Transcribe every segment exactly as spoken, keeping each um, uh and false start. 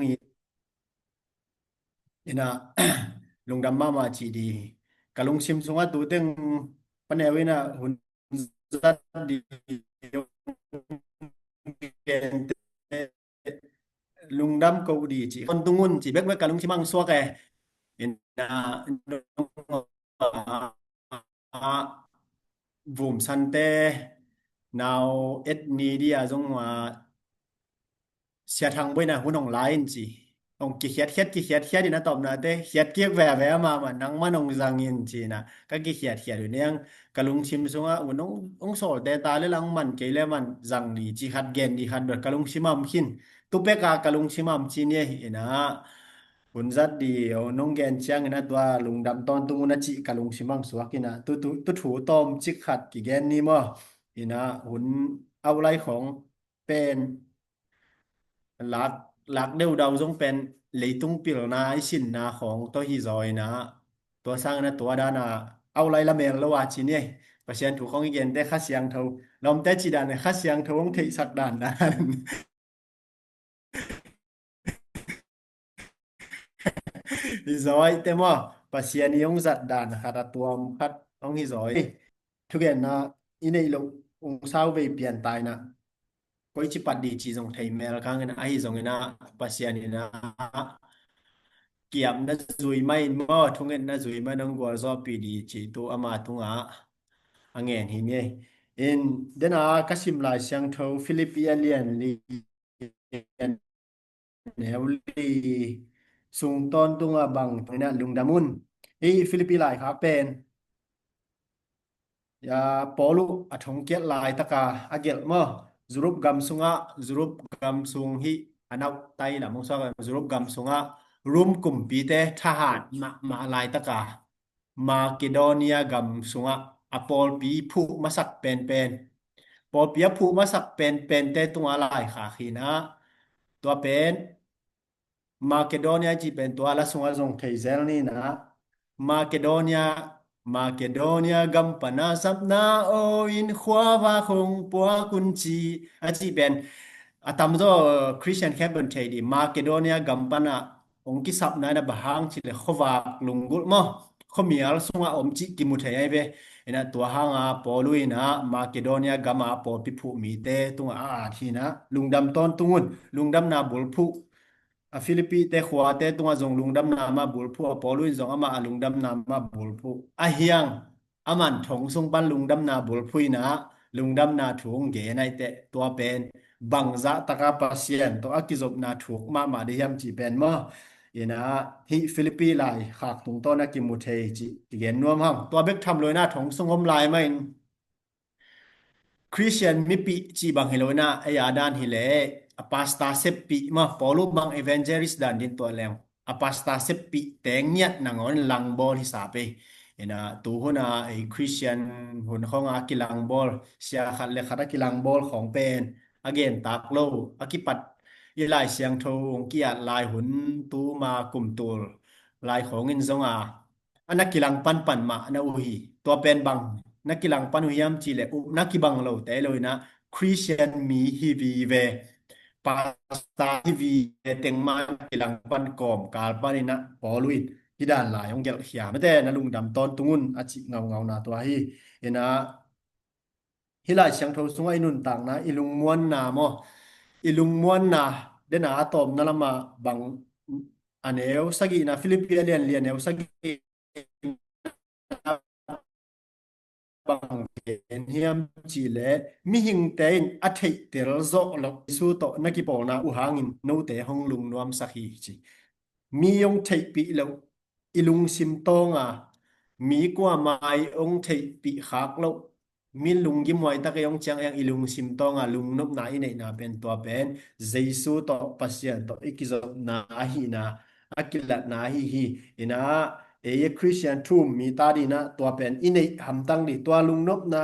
hi. Ina, lungdam mahmah cih di. Ka lungsim sungah tu teng paneu ina hun zat di lungdam ko di cih. Kon tungun cih bekbek ka lungsim ang suak e. Ina, vum sante nau et ni dia zong ma Sia Thang Boina hun hong lai in ci. Hong kikhiatkhiat, kikhiatkhiat in a tawpnate, khiat kik veve a mahmah nangman hong zang in ci na. Ka kikhiatkhiat uh niang, ka lungsim sungah un hong, hong sawlte ta le lang man kei le man zang ni ci khat gen ni khat bel ka lungsim a om khin. Tupeka ka lungsim a om ci ni e ina. Hun zat di, oh, nong gen ciangin a tua lungdam tawntung un a cih ka lungsim ang suak ina. Tu, tu, tu thu tawm cik khat kigen ni maw. Ina hun aulai khong pen lak, lak deudau zong pen leitung pilna i sinna khong tawh hi zaw ina. Tua sangin a tua dana aulai lamel lo a ci ni e. Pasian thu khong i gente Kha Siangtho. Lawmte ci dan e Kha Siangtho hong theihsak dan dan. I zawi te maw, Pasian i hong zat dan khat a tuam khat hong hi zawi. Thugenna i neih loh hong sau vei pian taina. Koi ci pat di ci zong thei mel kangin ahi zongina Pasian ina kiamna zui mai in maw, thungetna zui mai in hong gualzawhpih di ci tu ama tungah a ngen hi ni. In dena ka sim Lai Siangtho Philippi a lian li, neu li sung tawntunga bang ina lungdam un. Hih Philippi laikhak pen ya Paul uh a thongkiat laitaka a gelh maw? Europe gam sungah, Europe gam sung hih a nauh tai lam hong suak Europe gam sungah Rome kumpite thahat mahmah laitaka Makedonia gam sungah a pawlpi phuh masak penpen. Pawlpi a phuh masak penpente tunga laikhak hi na. Tua pen Makedonia cih pen tua la sungah zong thei zel ni na. Makedonia, Makedonia gam pana sapna aw in khuavak hong puak un ci a cih pen a tamzaw Christian khempeuh in thei di. Makedonia gam pana hong kisapna ina bang hang cih le khuavak lunggulh maw, khuamial sungah om cih kimu thei ahi ve. Ina tua hanga Paul uh ina Makedonia gama pawlpi phuh mite tungah a at hi na. Lungdam tawntung un, lungdamna bulphuh. A Philippi te khuate tungah zong lungdamna mah bulphuh, a Paul uh in zong amah a lungdamna mah bulphuh. A hiang, aman thong sung pan lungdamna bulphuh ina, lungdamna thu hong gen ahi teh, tua pen bangzah taka Pasian tawh a kizopna thuk mahmah di hiam cih pen maw? Ina, hih Philippi laikhak tungtawn a kimu thei cih kigen nuam hang. Tua bek tham lo ina thong sung om lai mah in Christian mipih cih bang hi lo ina, ei a dan hi leh a pastor seppih maw, Paul uh bang evangelist dan din tua leng a pastor seppih teng ngiat nangawn langbawl hi sa pei. Ina, tu huna ei Christian hun khonga kilangbawl, sia khat le khat a kilangbawl khong pen a gentak lo, a kipat i Lai Siangtho hong kiat lai hun tuma kumtul lai khongin zonga a na kilang panpan mah na uh hi. Tua pen bang na kilang pan uh hiam cih leh upna kibang lote lo ina Christian mi hi vive, pastor hi vive teng mah na kilang pan kawmkal pan ina Paul uh in hih dan lai hong gelhkhia mate na lungdam tawntung un a cih ngaungauna tua hi. Ina hih Lai Siangtho sungah i nuntakna, i lungmuanna maw? I lungmuanna dena a tawpna lama bang a neu sagihna, Philippi a lian li a neu sagih bang gen hiam cih leh mihingte in a theihtel zawh loh Jesu tawh na kipawlna uh hangin note hong lungnuamsak hi ci. Mi hong theihpih loh, i lungsim tawnga mi kuamah i hong theihpih khak loh, mi lunggim huai tak i hong ciang eng i lungsim tawnga lungnopna i neihna pen tua pen Jesu tawh Pasian tawh i kizopna ahihna a kilatna ahi hi. Ina ei a Christian thum mi ta dina tua pen i neih hamtang di, tua lungnopna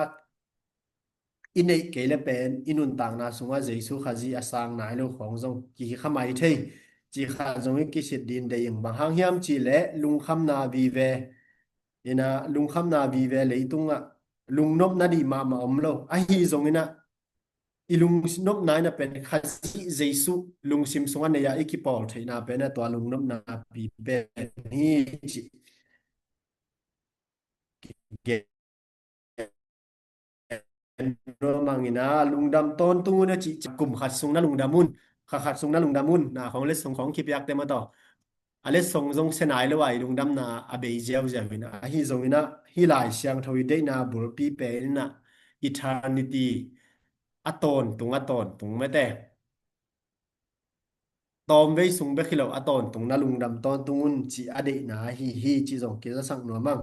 i neih kei le pen i nuntakna sungah Jesu Khazih a sang nai lo khong zong kihi kha mai thei. Ci kha zong i kisit din dei ing bang hang hiam cih leh lungkhamna vive. Ina lungkhamna vive leitungah lungnopna dih mahmah om lo. Ahi zong ina i lungnopna in a pen Khazih Jesuh lungsim sungah nei a i kipawl theihna pen a tua lungnopna pi pen hi ci. Nuam hang in a lungdam tawntung un a cih ciang kum khat sung na lungdam un, kha khat sung na lungdam un, na khawng letsong khawng kipiakte mah tawh. A letsong zong sia nai lo a i lungdamna a bei ziauziau in a, ahi zongin a hih Lai Siangtho i deihna bulpi pen in a eternity a tawntung a tawntung mete. Tawmvei sung bek hi lo a tawntung na lungdam tawntung un cih a deihna ahi hi cih zong kizasak nuam hang.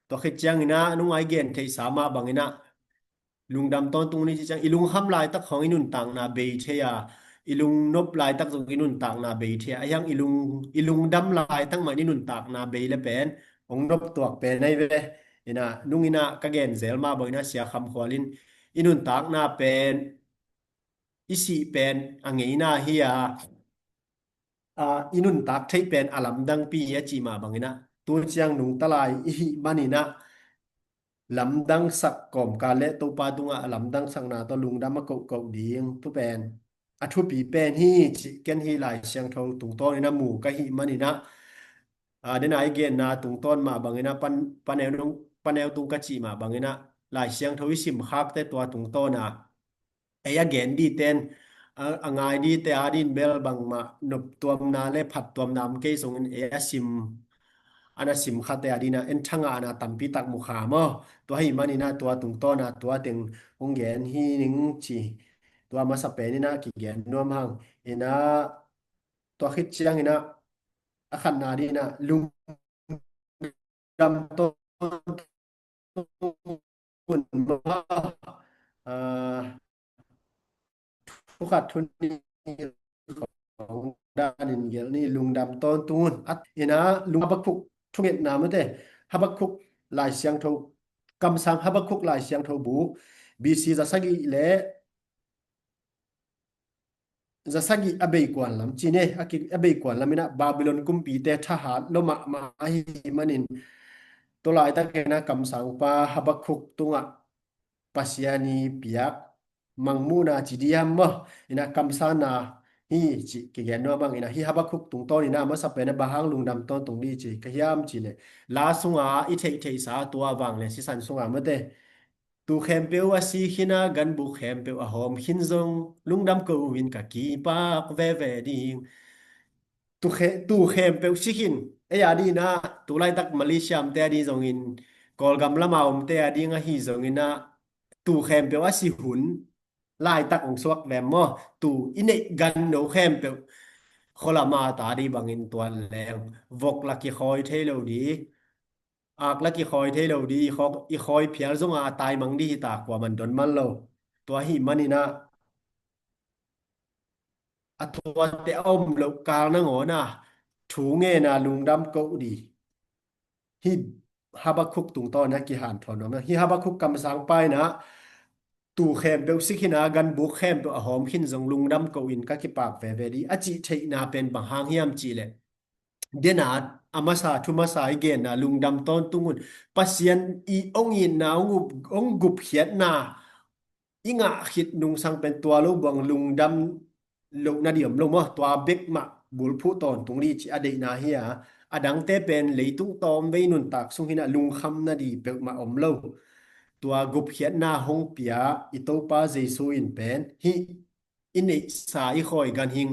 Tua khit ciangin a nung a i gen theihsa mah bangin a lungdam tawntung un i cih ciang i lungkham laitak khawng i nuntakna bei thei a, i lungnop laitak zong i nuntakna bei thei a, ahi hang i lung, i lungdam laitak mah i nuntakna bei le pen hong nop tuak pen ahi ve. In a nung in a ka gen zel mah bangin a Sia Kham Khual in i nuntakna pen i sih pen a ngeina hi a, a, i nuntak theih pen a lamdangpi hi a cih mah bangin a, tu ciang nungta lai i hih manin a lamdangsak kawmkal le Topa tungah a lamdangsakna tawh lungdam a kohkoh ding tu pen a thupi pen hi cih ken hih Lai Siangtho tungtawnin a mu ka hih manin a, a, den a i genna tungtawn mah bangin a pan, paneu nung, paneu tung ka cih mah bangin a Lai Siangtho i simkhakte tua tungtawn a ei a gen dite in a, a ngai dite a din bel bangmah noptuamna le phattuamna om kei zongin ei a sim, a na sim khate a din a en thangahna tampi tak mu kha maw. Tua hi manin a tua tungtawn a tua teng hong gen hi ning ci. Tua masa pen in a kigen nuam hang. In a tua khit ciangin a a khatna din a lungdam tawntung un maw. Ah, thu khat thu nih khawng danin gelh ni, lungdam tawntung un. At in a lung Habakkuk thungetna mate, Habakkuk Lai Siangtho, kamsang Habakkuk Lai Siangtho bu B C za sagih le za sagih a beikuan lam ci ne, a ki, a beikuan lam in a Babylon kumpite thahat lo mahmah ahi manin tua laitak in a kamsangpa Habakkuk tungah Pasian i piak mangmuhna ci diam maw, in a kamsanna hi ci kigen nuam hang. In a hih Habakkuk tungtawn in a masa pen a bang hang lungdam tawntung di ci ka hiam cih leh la sunga i theihtheihsa tua vanglian sisan sunga mate, tuu khempeuh a si khin a, ganbuk khempeuh a hawm khin zong lungdam ko uh in ka kipak veve ding. Tuu khe, tuu khempeuh si khin, ei a ding a, tu laitak Malaysia omte a ding zongin, Kawlgam lama omte a ding ahi zongin a, tuu khempeuh a si hun laitak hong suak ve maw. Tuu i neih ganno khempeuh khualama ta ding bangin tuan leng vok la kikhawi thei lo ding, ak la kikhawi thei lo ding, i khaw, i khawi phial zonga a taimang ding hi ta, kua man don man lo. Tua hi manin a, a tuate a om loh kal nangawn a thu ngen a lungdam ko ding. Hih Habakkuk tungtawn a kihanthawn nuam hang. Hih Habakkuk kamsangpa in a tuu khempeuh si khin a, ganbuk khempeuh a hawm khin zong lungdam ko in ka kipak veve ding a cih theihna pen bang hang hiam cih leh, den a, a masa, thu masa i genna lungdam tawntung un. Pasian i hong itna, hong up, hong gupkhiatna i ngah khit nungsang pen tua lo buang lungdam loh na ding om lo maw. Tua bek mah bulphuh tawntung ding cih a deihna hi a, a dangte pen leitung tawmvei nuntak sung hi in a lungkham na ding peuhmah om lo. Tua gupkhiatna hong pia i Topa Jesuh in pen hih i neihsa, i khawi ganhing,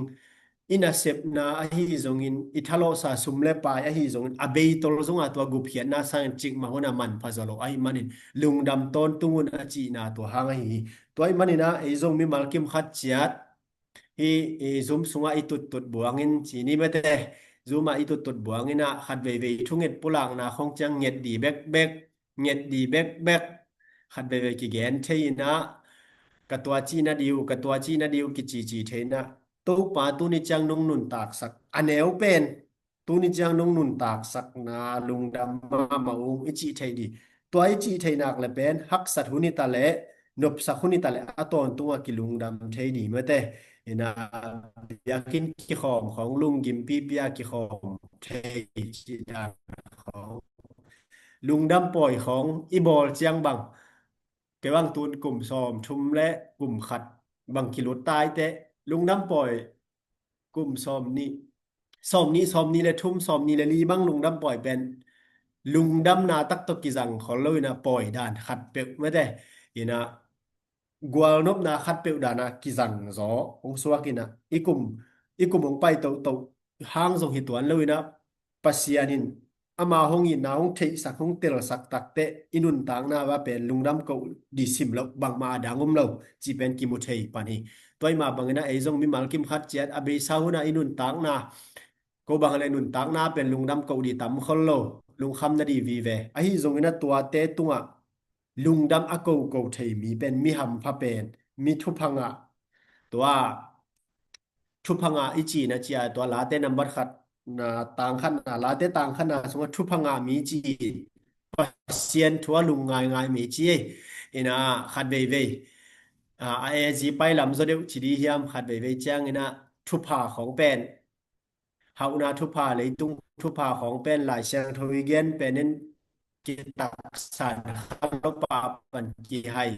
i nasepna ahi zongin, i thalawhsa sum le pai ahi zongin, a beitol zonga tua gupkhiatna sangin cikmah hun a manpha zaw lo ahi manin lungdam tawntung un a cihna tua hang ahi hi. Tua ahi manin a, ei zong mimal kim khat ciat hih, i Zoom sungah i tuttut buangin ci ni mate. Zoom ah i tuttut buangin a, khat veivei thunget pulakna khong ciang nget ding bekbek, nget ding bekbek, khat veivei kigen thei in a, ka tua cihna ding uh, ka tua cihna ding uh kicici thei in a, Topa tuni ciang nong nuntaksak a neu pen, tuni ciang nong nuntaksakna lungdam mahmah ung i cih thei ding. Tua i cih thei nak le pen haksat hun hi ta leh, nopsak hun hi ta leh a tawntung a kilungdam thei ding mate. In a, biakinn kikhawm khawng, lunggimpipi a kikhawm thei cih dan khawng, lungdam pawi khawng i bawl ciang bang, kei bang tun kum sawmthum le kum khat bang kilut tai teh, lungdam pawi kum sawm nih, sawm nih, sawm nih le thum, sawm nih le li bang lungdam pawi pen lungdamna tak tawh kizang khol lo in ah, pawi dan khat peuh mete in ah, gualnopna khat peuh dan ah kizang zaw hong suak in ah, i kum, i kum hong pai tohtoh hang zong hi tuan lo in ah, Pasian in ama hong itna hong theihsak, hong telsak takteh i nuntakna va pen lungdam ko di sim loh, bangmah a dang om lo cih pen kimu thei pan hi. Tua ih mah bangin ah ei zong mimal kim khat ciat a beisa hun ah i nuntakna, ko bang le nuntakna pen lungdam ko di tam khol lo, lungkham na di vive. Ahi zongin ah tuate tungah lungdam a koko thei mi pen mi hampha pen, mi thupha ngah, tua thupha ngah i cihna cia, tua Late nambat khat na, tang khatna, Late tang khatna sungah thupha ngah mi ci, Pasian thu a lung ngaingai mi ci ei. In ah khat veivei, a, a ezi pai lam zaw deuh ci di hiam, khat veivei ciangin ah thupha khawng pen, hauhna thupha, leitung thupha khawng pen Lai Siangtho i gen pen in kitaksan kha lo, pa pan kihai,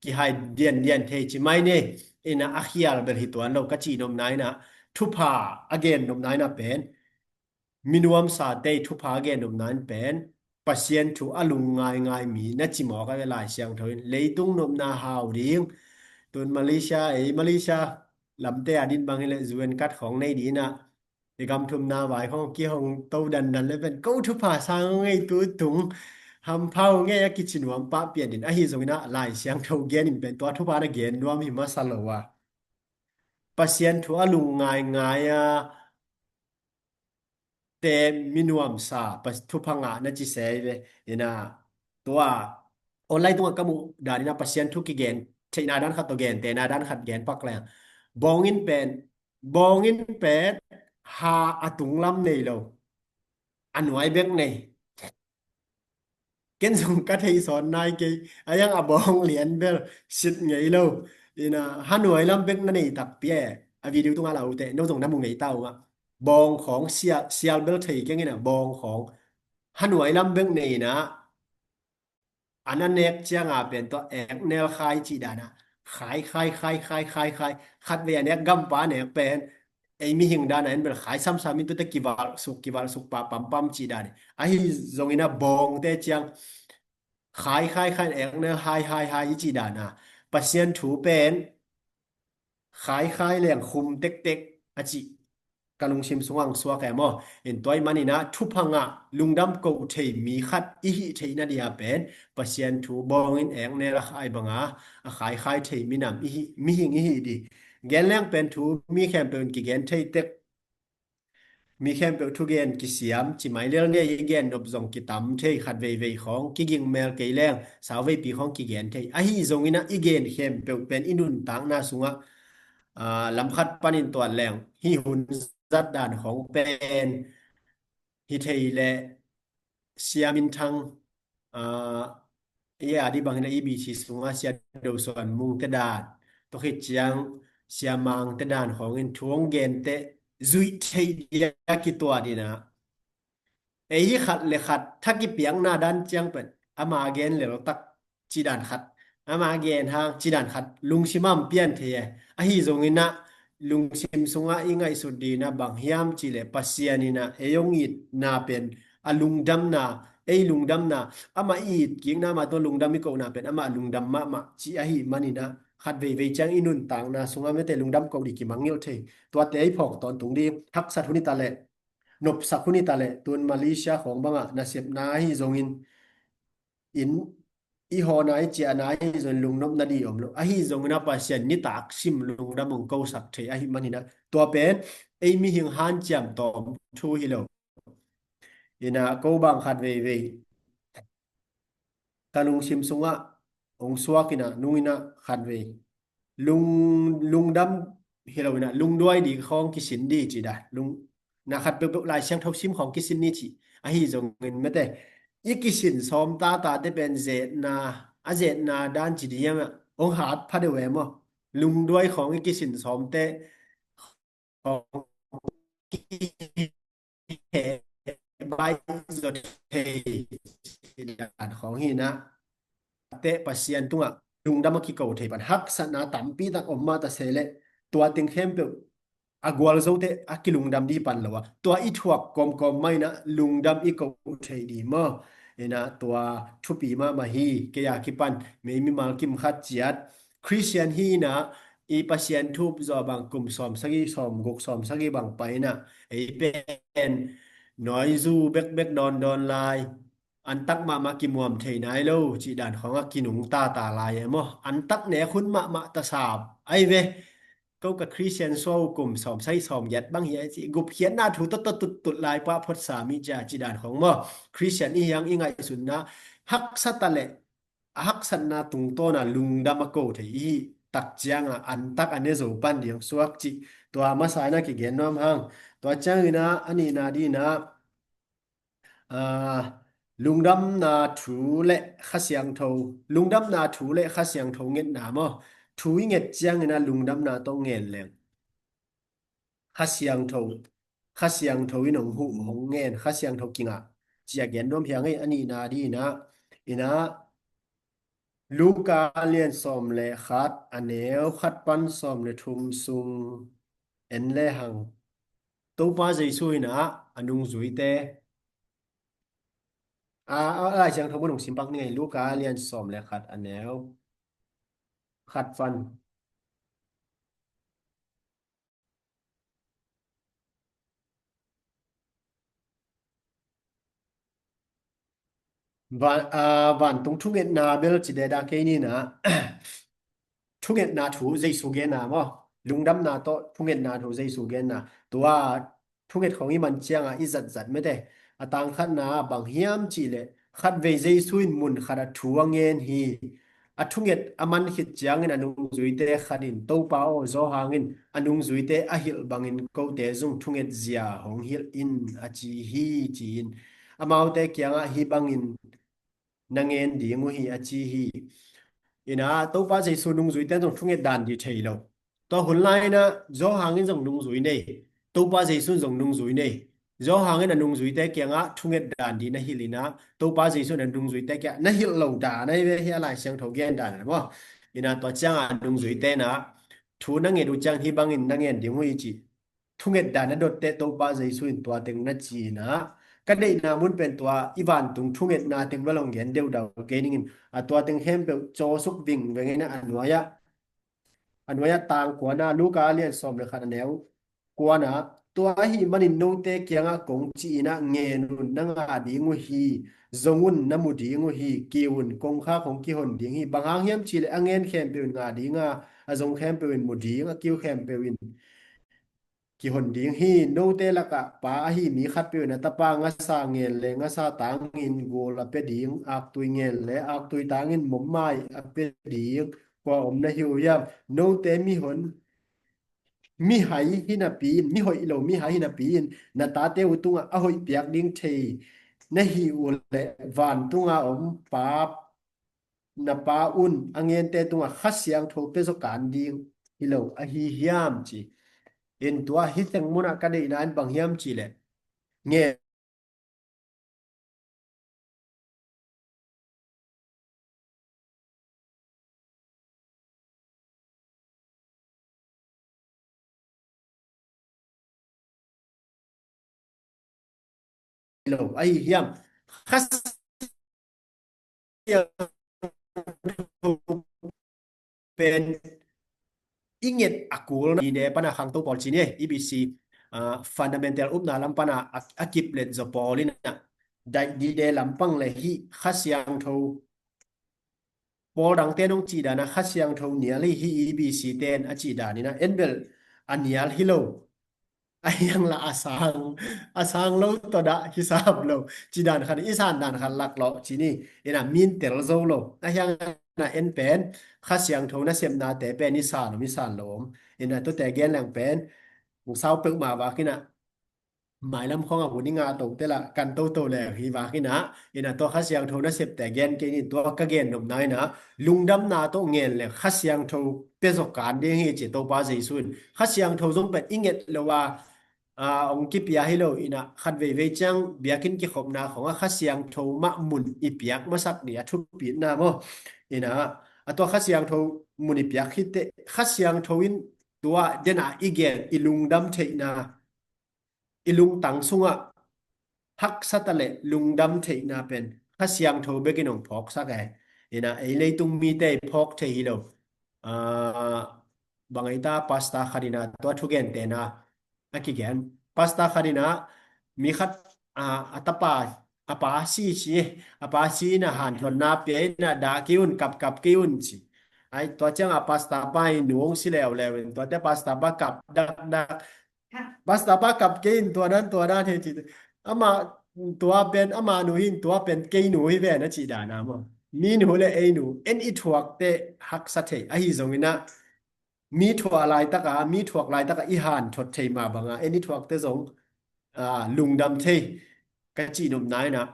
kihai diandian thei ci mai ni. In ah a khial bel hi tuan lo, ka cih nopna in ah, thupha a gen nopna in ah pen, mi nuamsa te thupha a gen nopna in pen Pasian thu a lung ngaingai mi na ci mawk a, Lai Siangtho in leitung nopna hau ding. Tun Malaysia, ei Malaysia lamte a din bangin le U N card khawng nei ding in ah, i gam thumna vai khawng kihong to dandan le pen, ko thupha sang ngei tu tung, hampha ngei a kici nuam pah pian din. Ahi zongin ah Lai Siangtho gen in pen tua thupha na gen nuam hi masa lo a, Pasian thu a lung ngaingai a te mi nuamsa, Pas-, thupha ngah na ci se ve. In ah tua online tungah ka muh dan in ah Pasian thu kigen theihna dan khat tawh gentehna dan khat gen pak leng, bawng in pen, bawng in pen ha a tung lam nei lo, a nuai bek nei. Ken zong ka thei sawn nai kei, a yang a bawng lian bel sit ngei lo. In ah ha nuai lam bek na nei takpi e. A video tungah la uh teh, no zong na mu ngei ta uh mah. Bawng khawng sial, sial bel thei keng in ah, bawng khawng ha nuai lam bek nei in ah, a na nek ciang a pen tua eknel khai cih dan ah khai, khai, khai, khai, khai, khai. Khat vei a nek gampa a nek pen ei mihing dan ah en bel khai samsam in, tuate kivalh suk, kivalh suk pah pampam cih dan. Ahi zongin ah bawngte ciang khai, khai, khai, eknel hai, hai, hai i cih dan ah, Pasian thu pen khai, khai leng khum tektek a cih ka lungsim sungah hong suak e maw. In tua ih manin ah thupha ngah, lungdam ko thei mi khat i hih theihna ding a pen Pasian thu bawng in eknel a khai bang a, a khai, khai thei minam i hih, mihing i hih ding. Gen leng pen thu mi khempeuh in kigen thei tek, mi khempeuh thugen kisiam ci mai lel, ngei i gen nop zong kitam thei, khat veivei khawng kiging mel kei leng sauveipi khawng kigen thei. Ahi zongin ah i gen khempeuh pen i nuntakna sungah, aa, lam khat panin tuat leng, hih hun zat dan khawng pen hi thei leh, Sia Min Thang, aa, i a dih bangin a E B C sungah Sia Do Suan Mung te dan, tua khit ciang Sia Mang te dan khawng in thu hong gen teh zuih theih ding a kituat in ah, ei hi khat le khat tha kipiakna dan ciang pen ama gen lel tak cih dan khat, ama gen hang cih dan khat lungsim ah pian thei e. Ahi zongin ah lungsim sungah i ngaihsut ding in ah bang hiam cih leh, Pasian in ah ei hong itna pen a lungdamna, ei lungdamna, amah i it kikna, amah tawh lungdam i kohna pen amah lungdam mahmah cih ahih manin ah khat veivei ciang i nuntakna sungah mete lungdam ko ding kimangngilh thei. Tuate ei phawk tawntung ding, haksat hun hi ta leh, nopsak hun hi ta leh, tun Malaysia khawng bangah nasepna ahi zongin, inn i hawhna, i ciahna ahi zongin lungnopna ding om lo. Ahi zongin ah Pasian nitak sim lungdam hong kosak thei ahih manin ah, tua pen ei mihing hanciam tawm thu hi lo. In ah ko bang khat veivei ka lungsim sungah hong suak in ah, nung in ah khat vei lung, lungdam hi lo in ah, lungduai ding khawng kisin ding cih dan, lung, na khat peuhpeuh Lai Siangtho sim khawng kisin ni cih. Ahi zongin mete, i kisin sawm tata te pen zetna, a zetna dan ci ding hiam ah, hong hat pha deuh e maw. Lungduai khawng i kisin sawm teh khawng kiheh baih zaw thei dan khawng hi in ah, teh Pasian tungah lungdam a kiko thei pan, haksatna tampi tak om mah ta se leh, tua teng khempeuh a gualzote a kilungdam dih pan lo a, tua i thuak kawmkawm mah in ah lungdam i ko thei dih maw? In ah tua thupi mahmah hi. Kei a kipan mei mimal kim khat ciat Khristian hi in ah, i Pasian thu up zawh bang kum sawm sagih, sawm guk, sawm sagih bang pai in ah, ei pen nawizu bekbek dawndawn lai, antak mahmah kimuam thei nai lo cih dan khawng a kinungta ta lai e maw? Antak nek hun mahmah ta sam ai ve. Ko ka Khristian suah uh kum sawm sagih, sawm giat bang hi a, ci gupkhiatna thu tawtawt tuttut lai pah photsa mi cia cih dan khawng maw? Khristian i hiang i ngaihsutna haksa ta leh, a haksatna tungtawn a lungdam a ko thei i hih tak ciang a, antak a ne zo pan ding suak cih tua masa in ah kigen nuam hang. Tua ciangin ah a nihna dih in ah, aa, lungdamna thu le Kha Siangtho, lungdamna thu le Kha Siangtho ngetna maw? Thu i nget ciangin ah lungdamna tawh ngen leng, Kha Siangtho, Kha Siangtho in hong huh, hong ngen, Kha Siangtho kingah, ci a gen nuam hi ing ei. A nihna dih in ah, in ah, Luka a lian sawm le khat, a neu khat pan sawm le thum sung en le hang. Topa Jesu in ah a nungzuite, a, a, a Lai Siangtho mun hong sim pak ni ei. Luka a lian sawm le khat, a neu khat pan. Van, aa, vantung thungetna bel ci deda kei ni in ah, thungetna thu Jesu genna maw? Lungdamna tawh thungetna thu Jesu genna. Tua thunget khawng i man ciang a i zatzat mete. A tang khatna bang hiam cih leh, khatvei Jesu in mun khat a thu a ngen hi. A thunget a man khit ciangin a nungzuite khat in, Topa aw, zawhang in a nungzuite a hilh bangin kote zong thunget zia hong hilh in, a ci hi, ci-in amaute kiangah hih bangin na ngen ding uh hi, a ci hi. In ah, Topa Jesu nungzuite zong thunget dan dih thei lo. Tua hun lai in ah zawhang in zong nungzui nei, Topa Jesu in zong nungzui nei. Zawhang in a nungzuite kiangah thunget dan dih na hilh in ah, Topa Jesu in a nungzuite kiangah na hilh lo dan ahi ve hi, a Lai Siangtho gen dan in ah maw? In ah tua ciang a nungzuite in ah, thu na nget uh ciang hih bangin na ngen ding uh hi, ci thunget dan a dotte Topa Jesu in tua teng na ci in ah, ka deihna mun pen tua i vantung thungetna teng bel hong gen deuhdau kei ning in, a tua teng khempeuh cawsuk vingveng in ah, a nuai ah, a nuai ah tang kuana, Luka a lian sawm le khat, a neu kuana, tua ahih manin note kiangah kong ci in ah, ngen un, na ngah ding uh hi, zong un, na mu ding uh hi, kiu un, kongkhak hong kihon ding hi. Bang hang hiam cih leh a ngen khempeuh in ngah ding a, a zong khempeuh in mu ding, a kiu khempeuh in kihon ding hi. Note lakah pa ahi mi khatpeuh in a tapa ngasa ngen le ngasa tangin gul a pia ding, aktui ngen le aktui tangin mommai a pia ding, kua om na hi uh hiam? Note mihon, mihai hi napi in, mihoih lo mihai hi napi in, na tate uh tungah a hoih piak ding thei na hi uh leh, vantunga om pa, na Pa un a ngente tungah Kha Siangtho pia zaw kan ding hi lo ahi hiam, ci. In tua hih teng munah ka deihna in bang hiam cih leh, nge lo ahi hiam? Kha Siangtho pen i nget a kulna, i ne pana khangto pawl ci ni, i B C, ah, fundamental upna lam pana a, a kip let zaw pawl in a, daih dide lampang le hih Kha Siangtho, pawl dangte nong cih dan a Kha Siangtho nial hi, hih i B C ten a cih dan in a, en bel a nial hi lo. A hiang la a sang, a sang lo tawh dah kisam lo. Ci dan khat, i san dan khat laklawh ci ni. In a min tel zo lo. A hiang na en pen, Kha Siangtho nasepnate pen i san om, i san lo om. In a tuate gen leng pen, hong sau peuhmah vak in a, mailam khawng a hun i ngah to te la, kan toto le hi vak in a, in a tua Kha Siangtho nasepte gen kei ni, tua ka gen nopna in a, lungdamna tawh ngen le Kha Siangtho pia zaw kan ding hi ci Topa Jesu in. Kha Siangtho zong pen i nget lo a, a, hong kipia hi lo in a, khat veivei ciang biakinn kikhopna khawng a Kha Siangtho mah mun i piak masak ding a thupitna maw? In a, A tua Kha Siangtho mun i piak khit teh, Kha Siangtho in tua dena i gen, i lungdam theihna, i lungtang sungah haksat a le lungdam theihna pen Kha Siangtho bekin hong phawksak e. Ina, ei leitung mite i phawk thei hi lo. Ah, bang ei ta pastor khat ina tua thugentehna a kigen. Pastor khat ina mi khat, ah, a tapa, a pa si si, a pa si ina hanthotna pia ina dah kei un, kapkap kei un ci. Ai, tua ciang a pastor pa i nu hong si leuleu in, tuate pastor pa kap dakdak. Pastor pa kap kei in tua dan, tua dan he ci. Ama tua pen, ama nu hin tua pen kei nu hi ve na ci dan a maw. Mi nu le ei nu, en i thuak teh haksa thei. Ahi zongin ah, mi thuak laitaka, mi thuak laitaka i hanthot thei mah banga, en i thuak teh zong, ah, lungdam thei. Ka cihnopna in ah,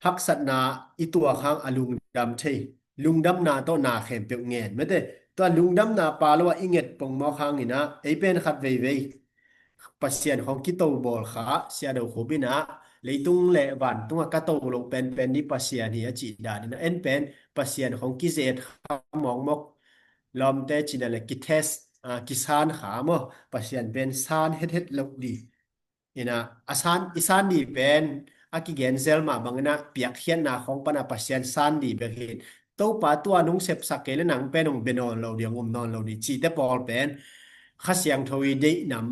haksatna i tuak hang a lungdam thei. Lungdamna tawh na khempeuh ngen. Mete, tua lungdamna pa lo a i nget pongmawk hang ina, ei pen khat veivei Pasian khong kito bawl kha, Sia Do Khup ina, leitung le vantung a ka to lo penpen ni Pasian hi a cih dan ina, en pen Pasian khong kizet kha mawkmawk, lawmte cina le kitest, ah, kisan kha maw, Pasian pen san hethet lo di. Ina, a san, i san di pen, a kigen zel mah bang ina, piakkhiatna khong pana Pasian san di bek hi. Topa tua nong sepsak kei le nang pen hong bia nawn lo di, hong um nawn lo di, cihte pawl pen, Kha Siangtho i deih nam,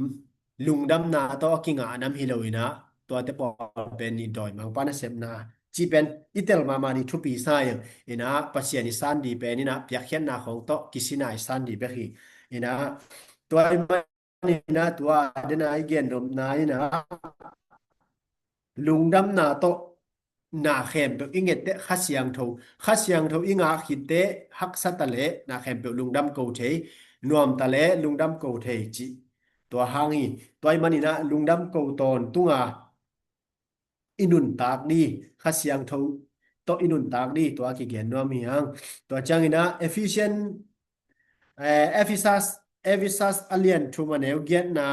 lungdamna tawh a kingah nam hi lo ina, tuate pawl pen i dawimangpa nasepna. Cih pen, i tel mahmah di thupi sa ing, ina, Pasian i san di pen, ina, piakkhiatna khong tawh, kisina i san di bek hi. Ina, tua i ina tua dena i gendopna ina lungdamna tawh na khempeuh i nget teh Kha Siangtho, Kha Siangtho i ngah khit teh haksa ta le na khempeuh lungdam ko thei, nuam ta le lungdam ko thei cih. Tua hang hi, tua i man ina lungdam ko tawntunga i nuntak di, Kha Siangtho tawh i nuntak di, tua kigen nuam hi hang. Tua ciangin ah Ephesian, eh, Ephesus, Ephesus a lian thum a neu giatna,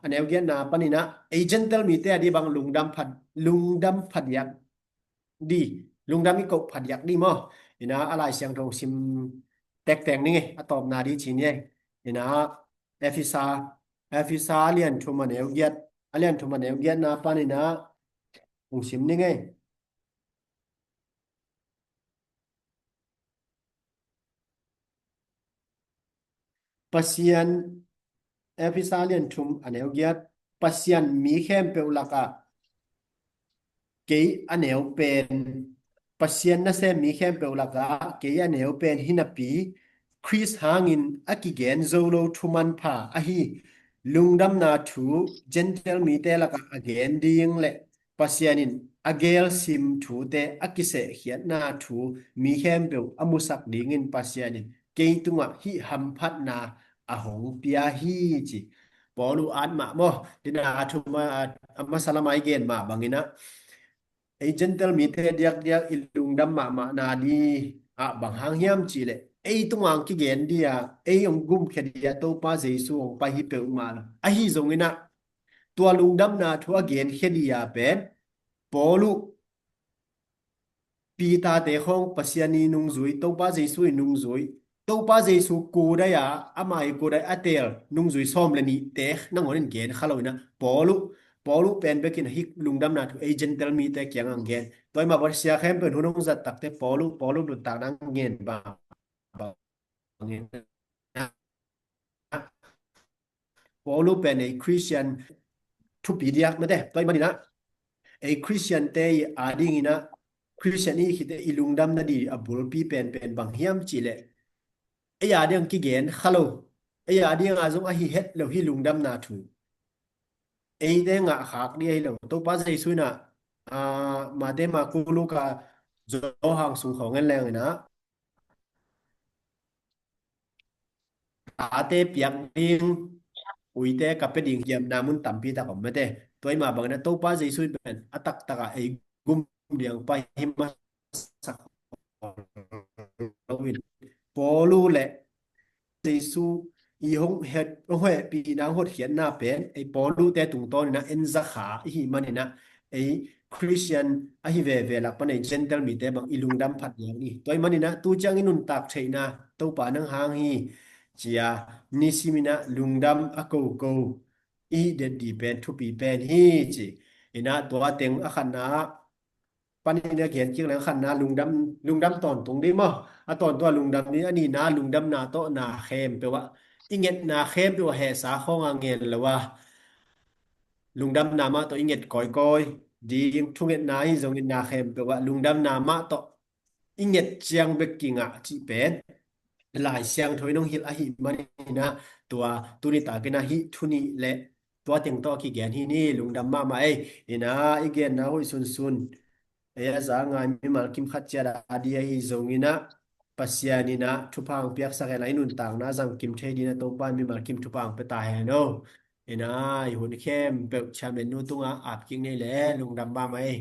a neu giatna panin ah, ei Gentile mite a di bang lungdam phat, lungdam phadiak di, lungdam i koh phadiak di maw. Ina a Lai Siangtho sim tekteng ning e, a tawpna di ci ni e. Ina Efesa, Efesa a lian thum a neu giat, a lian thum a neu giatna panin ah hong sim ning e. Pasian, Efesa lian thum a neu giat, Pasian mi khempeuh lakah kei a neu pen, Pasian nasem mi khempeuh lakah kei a neu pen hi napi, Khrist hangin a kigen zo lo thuman pha ahi lungdamna thu Gentile mite lakah a gen ding le Pasian in a gelsim thute a kisehkhiatna thu mi khempeuh a musak dingin Pasian in kei tungah hih hamphatna a hong pia hi ci. Paul uh at mah maw, tina a thum a, a masa lamah i gen mah bangin ah, ei Gentile mite diakdiak i lungdam mahmahna di ah bang hang hiam cihleh, ei tungah kigen di a, ei hong gumkhia di a Topa Jesu hong pai hi peuhmah lo. Ahi zongin ah, tua lungdamna thu a genkhia di a pen, Paul uh Peter te khawng Pasian i nungzui, Topa Jesu i nungzui, Topa Jesu kudai a, ama i kudai a teel nungzui sawm le nih te nangawn in gen kha lo ina, Paul uh, Paul uh pen bekin hih lungdamna thu ei Gentile mite kiang ang gen. Tua i mah bang sia khempeuh hun hong zat takte Paul uh, Paul uh nuntakna ang gen bang. Paul uh pen ei Christian thupi diak mate. Tua i manin ah, ei Christian te i a dingin ah, Christian i khite i lungdamna di a bulpi penpen bang hiam cihleh, ei a ding kigen kha lo, ei a ding a zong ahi het lo hi lungdamna thu. Eite ngah khak di ahi lo. Topa Jesu in ah, ah, Mate, Marku, Luka, Johan sung khawng en leng in ah, tate piak ding, uite ka pia ding hiamna mun tampi tak om mate. Tua i mah bangin ah Topa Jesu in pen a taktak ah ei gum diang pai hi masak lo in. Paul uh le Jesu i hong het, hong hehpihna, hong hotkhiatna pen ei Paul uh te tungtawn in ah en za kha i hi manin ah, ei Khristian ahi veve lak pan a i Gentile mite bang i lungdam phat liang hi. Tua ahih manin ah tu ciang i nuntak theihna Topa nang hang hi, ci-a nisimin ah lungdam a koko i hih det ding pen thupi pen hi, ci. In ah tua teng a khatna ah panin a gen kik leng khatna lungdam, lungdam tawntung ding maw? A tawntung a lungdam ding, a nihna lungdamna tawh na khempeuh ah i ngetna khempeuh ah hehsa khawng a ngen lo a, lungdamna mah tawh i nget kawikawi ding, thungetna ahi zongin na khempeuh ah lungdamna mah tawh i nget ciang bek kingah cih pen Lai Siangtho in hong hilh ahih manin ah tua tuni takin ah hih thu nih le tua teng tawh a kigen hi ni. Lungdam mahmah ei. In ah i genna hoih sunsun ei a za ngai mimal kim khat ciat a ding ahi zongin ah Pasian in ah thupha hong piaksak hen la, i nuntakna zang kim thei ding ah Topa in mimal kim thupha hong pia ta hen aw. In ah i hun khempeuh chairman nu tungah ap kik ni le. Lungdam mahmah ei.